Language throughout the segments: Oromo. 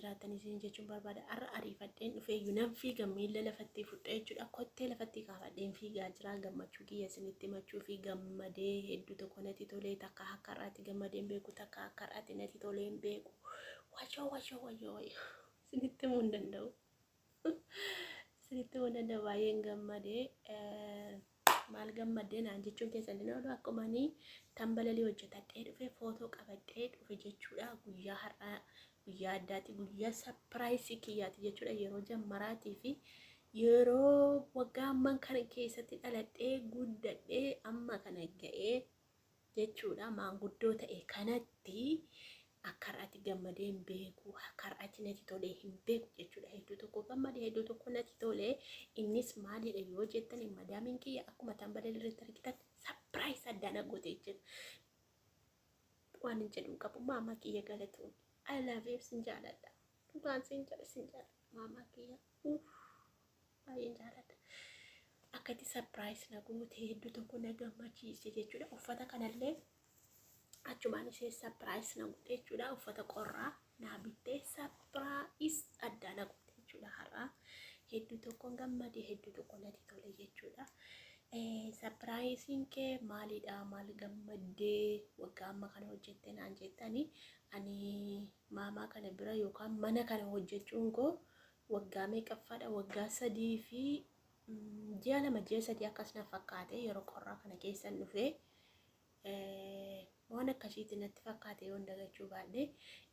jiraattan isin jechuun barbaada. Har'a ariifadheen dhufee nan fiiga, miila lafatti fudhee jechuudha. Kottee lafatti kaafadheen fiigaa jira. Gammachuu kiyya isinitti himachuu fi gammadee hedduu tokko natti tolee, takka akka har'aatti gammadee hin beeku, takka akka har'aatti natti tolee hin beeku. Wayyoo wayyoo wayyoo wayyoo, isinitti himuu hin danda'u. Isinitti himuu hin danda'u, baay'een gammadee. Maal gammaddee naan jechuun keessan hin oolu, akkuma ani tambalalii hojjetadhee dhufe, footoo qabadhee dhufe jechuudha. Guyyaa har'aa guyyaa addaati, guyyaa surprise kiyyaati jechuudha. Yeroo jammaraatii fi yeroo waggaa amman kana keessatti dhaladhee guddadhee amma kana ga'ee jechuudha. Maanguddoo ta'e kanatti akka har'aatti gammadee hin beeku, akka har'aatti natti tolee hin beeku jechuudha. Hedduu tokko gammadee, hedduu tokko natti tolee. Innis maalidha yoo jettan, madaamiin kiyya akkuma tambalalii irratti argitan surprise addaa na goote jechuudha. Waan hin jedhu qabu, maamaa kiyya galatoomii. I love you, sin jaaladha. Dhugaan sin jaalladha, sin jaalladha maamaa kiyya. Baay'een jaalladha. Akka itti surprise na goote hedduu tokko na gammachiise jechuudha. Uffata kanallee achumaan ishee surprise na goote jechuudha. Uffata qorraa naa bittee surprise addaa na goote jechuudha. Har'aa hedduu tokkoon gammade, hedduu tokko natti tole jechuudha. Surpriseiin kee maalidha? Maal gammaddee waggaa amma kana hojjette naan jettanii, ani maamaa kana bira yookaan mana kana hojjechuun koo waggaa meeqaffaadha? Waggaa 3 fi ji'a 2, ji'a 3 akkas na fakkaate. Yeroo qorraa kana keessan dhufee waan akkasiitti natti fakkaate yoon dagachuu baadhe.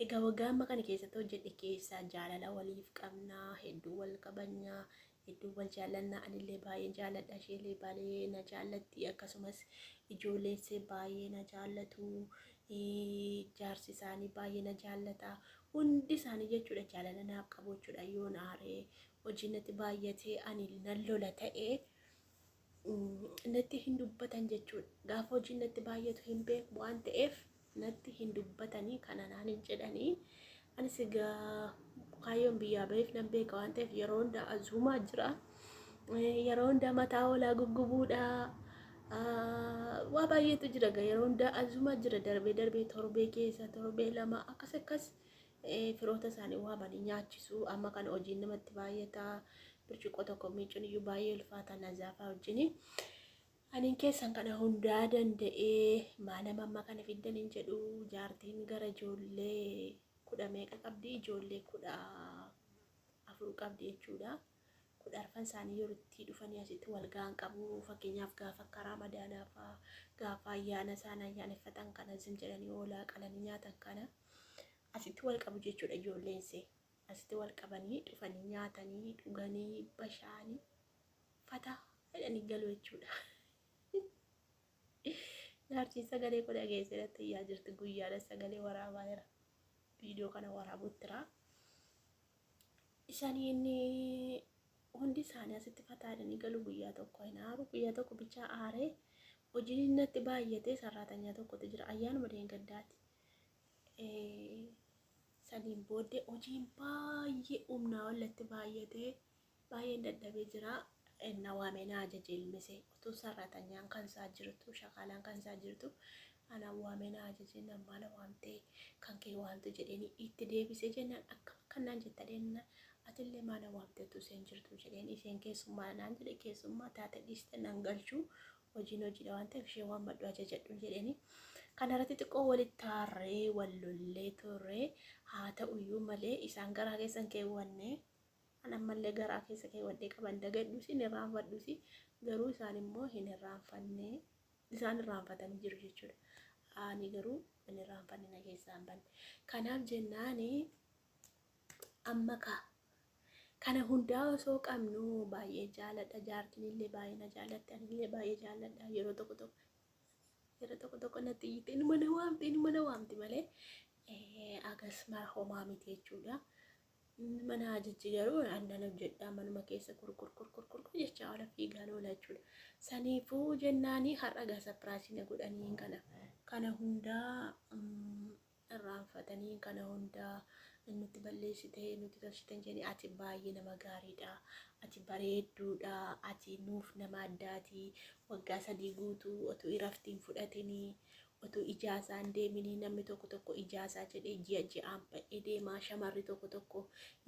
Egaa waggaa amma kana keessatti hojjedhe keessaa jaalala waliif qabnaa, hedduu wal kabajnaa, hedduu wal jaallannaa. Anillee baay'ee jaalladha, isheellee baay'ee na jaallatti, akkasumas ijoolleensee baay'ee na jaallatu, jaarsi isaanii baay'ee na jaallata, hundi isaanii jechuudha jaalala naaf qabu jechuudha. Yoon aaree hojii natti baay'atee ani nan lola ta'ee natti hin dubbatan jechuudha. Gaafa hojiin natti baay'atu hin beeku waan ta'eef natti hin dubbatanii, kana naan hin jedhanii. Anis egaa kaayyoon biyyaa baheef nan beeka waan ta'eef yeroo hundaa azuumaa jira. Yeroo hundaa mataa hoolaa guggubuudha. Waa baay'eetu jira egaa, yeroo hundaa azuumaa jira. Darbee darbee torbee keessa torbee 2 akkas akkas firoota isaanii waamanii nyaachisu. Amma kana hojiin namatti baay'ata. Birciqoo tokko miicuun iyyuu baay'ee ulfaata nazaafaa wajjini. Aniin keessan kana hundaa danda'ee maanama amma kana fiddan hin jedhu. Jaartiin gara ijoollee kudha meeqa qabdi? Ijoollee 14 qabdi jechuudha. 14 isaanii yeroo itti dhufanii asitti wal ga'an qabu. Fakkeenyaaf gaafa akka Ramadaanaa fa'aa, gaafa ayyaana isaan ayyaaneffatan kana zim jedhanii hoolaa qalanii nyaatan kana asitti wal qabu jechuudha ijoolleensee. Asitti wal qabanii dhufanii nyaatanii dhuganii bashaanii fataa jedhanii galu jechuudha. Jaartiin sagalee koo dhageessee natti iyyaa jirti, guyyaadha sagalee waraabaa jira. Viidiyoo kana waraabuutti jira. Isaniin hundi isaanii asitti fataa jedhanii galu, guyyaa tokko hin aaru, guyyaa tokko bichaa aaree hojiin natti baay'atee sarraatanyaa tokkotu jira, ayyaanuma deengaddaati. Saniin booddee hojiin baay'ee humnaa ol natti baay'atee baay'een dadhabee jira. Na waamee na ajaje ilmise, utuu sarratanyaan kan isaa jirtu, shakaalaan kan isaa jirtu, ana waamee na ajaje. Namaa na waamtee kan kee waamtu jedheeni itti deebisee jennaan, akkam akkanaan jetta dhenna, atillee maana waamte utuu isheen jirtu jedheen. Isheen keessummaa naan jedhe, keessummaa taate dhiiste nan galchuu, hojiin hojiidha waan ta'eef ishee waammadhu ajajadhu jedheeni. Kanarratti xiqqoo walitti taarree wal lollee turre. Haa ta'uyyuu malee isaan garaa keessan keewwanne, an ammallee garaa keessa keewwadhee qaban dagadhusi hin irraanfadhusi, garuu isaan immoo hin irraanfanne, isaan irraanfatanii jiru jechuudha. Ani garuu hin irraanfanne, na keessaa hin banne. Kanaaf jennaani amma kaa kana hundaa osoo qabnu baay'ee jaaladha, jaartiin illee baay'ee na jaallatti, ani illee baay'ee jaalladha. Yeroo tokko tokko, yeroo tokko tokko natti iyyite, inuma na waamti, inuma na waamti malee agas mara homaa miti jechuudha. Mana ajajji garuu annan hojjedha, manuma keessa kurkur kurkur kurkur jechaa oola, fiigaan oola jechuudha. Saniifuu jennaani har'a gaa surprise na godhanii kana hundaa irraanfatanii, kana hundaa nutti balleessite nutti tolchite jedhanii, ati baay'ee nama gaariidha, ati bareedduudha, ati nuuf nama addaati, waggaa 3 guutuu otuu iraftiin fudhatinii Otuu ijaazaan deeminii namni tokko tokko ijaazaa jedhee ji'a ji'aan ba'ee deema. Shamarri tokko tokko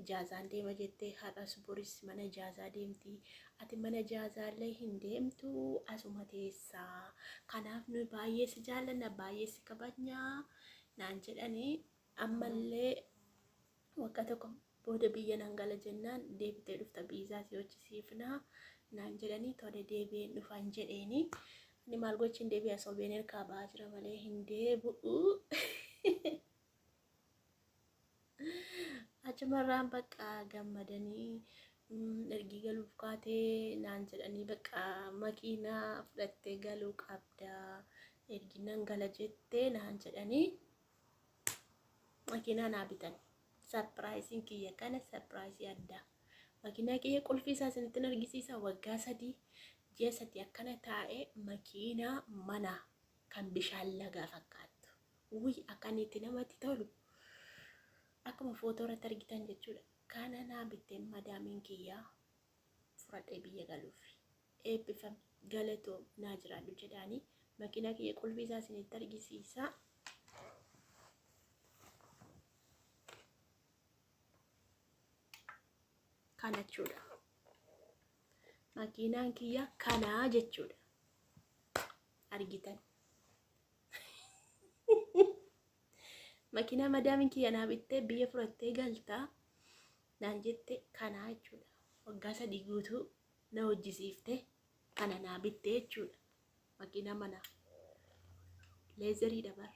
ijaazaan deema jettee har'as boris mana ijaazaa deemti. Ati mana ijaazaallee hin deemtu, asuma teessaa. Kanaaf nuyi baay'ee si jaallanna, baay'ee si kabajnaa naan jedhanii ammallee waggaa tokko booda biyya nan gala jennaan deebitee dhufta, biizaa si hojjisiifnaa naan jedhanii, tole deebi'een dhufan jedheeni. Inni maal gochiin deebi'a, sobeen harkaa ba'aa jira malee hin deebi'u. Achumarraan bakka gammadanii ergii galuuf kaatee naan jedhanii, bakka makiinaa fudhattee galuu qabda ergi nan gala jettee naan jedhanii makiinaa naa bitan. Sarpiraayisiin kiyya kana, sarpiraayisii addaa. Makiinaa kiyya qulfii isaa isinitti argisiisa. Waggaa 3 ji'a 3 akkana taa'ee, makiinaa manaa kan bishaan lagaa fakkaattu. Wuy, akka inni itti namatti tolu, akkuma footoo irratti argitan jechuudha. Kana naa bitteen madaamiin kiyyaa fudhadhee biyya galuuf. Eebbifame, galatoo naa jiraadhu jedhaanii makiinaa kiyya qulfii isaa isinitti argisiisa. Kana jechuudha. Makiinaan kiyya kanaa jechuudha. Argitan. Makiinaa madaamiin kiyya naa bittee biyya fudhattee galtaa naan jette kanaa jechuudha. Waggaa 3 guutuu na hojjisiifte, kana naa bittee jechuudha. Makiinaa manaa. Leezeriidha bar.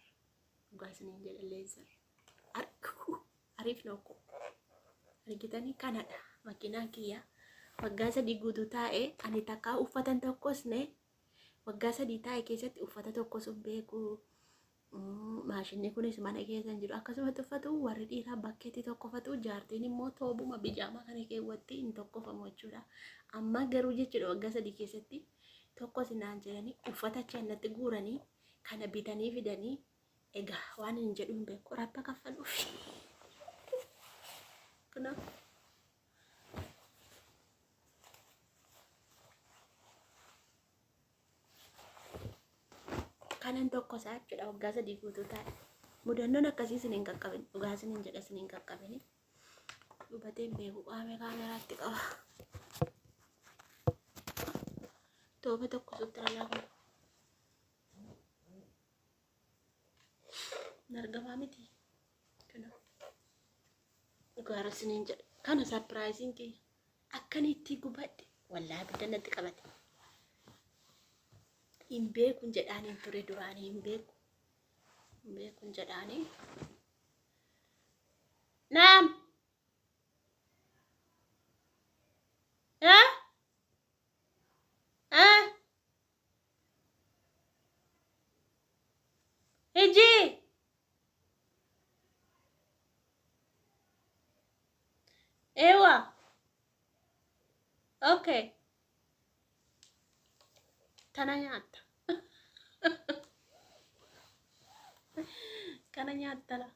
Dhugaa isiniin jedha, leezer. Ariif nookko. Argitanii, kanadha makiinaan kiyya. Waggaa 3 guutuu taa'ee ani takkaa uffatan tokkosne, waggaa 3 taa'e keessatti uffata tokkos hin beeku. Maashinni kunis mana keessa hin jiru. Akkasumatti uffatu warri dhiiraa bakkeetti tokkofatu, jaartiin immoo toobuma bijaamaa kana keewwatti hin tokkofamu jechuudha. Amma garuu jechuudha, waggaa 3 keessatti tokkos naan jedhanii uffata achi natti guuranii kana bitanii fidanii, egaa waan hin jedhu hin beeku, rabba kaffaluuf. Kunoo. Kanan tokko isaa jechuudha, waggaa 3 guutuu taa'e. Mudannoon akkasii isin hin qaqqabin, dhugaa isin hin jedha, isin hin qaqqabini. Dhubateen beeku qaamee kaameraatti qaba. Tooba tokko sutti ralaa kun. Nargamaa miti. Kunoo. Dhugaara isiniin jedha. Kana sarpiraayiziin kiyya. Akkan itti gubadhe, wallaahi abidda natti qabate. Hin beekun jedhaanii ture duraanii, hin beeku. Hin beekun jedhaanii. Naam. Eh? Eh? Hiji. Ewa. Okay. Tana nyaatta. Kana nyaattala.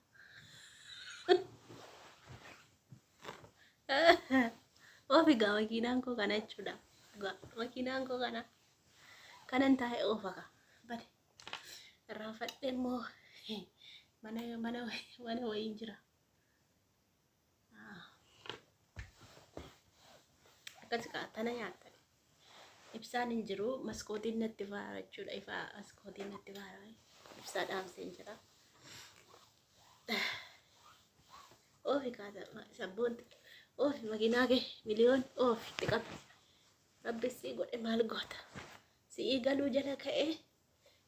Oofi gaa, makiinaan koo kana jechuudha. Makiinaan koo kana. Kanan taa'e oofa kaa. Bade. Irraanfadhee immoo mana wayiin jira. Akkas kaa, tana nyaattan. Ibsaan hin jiru, maskootiin natti faara jechuudha. Ifaa maskootiin natti faara. Ibsaa dhaamsee jira. Oofi kaata sabboonti. Oofi makiinaa kee miliyoon oofi itti qabi. Rabbi sii godhe, maal goota. Si'ii galuu jala ka'ee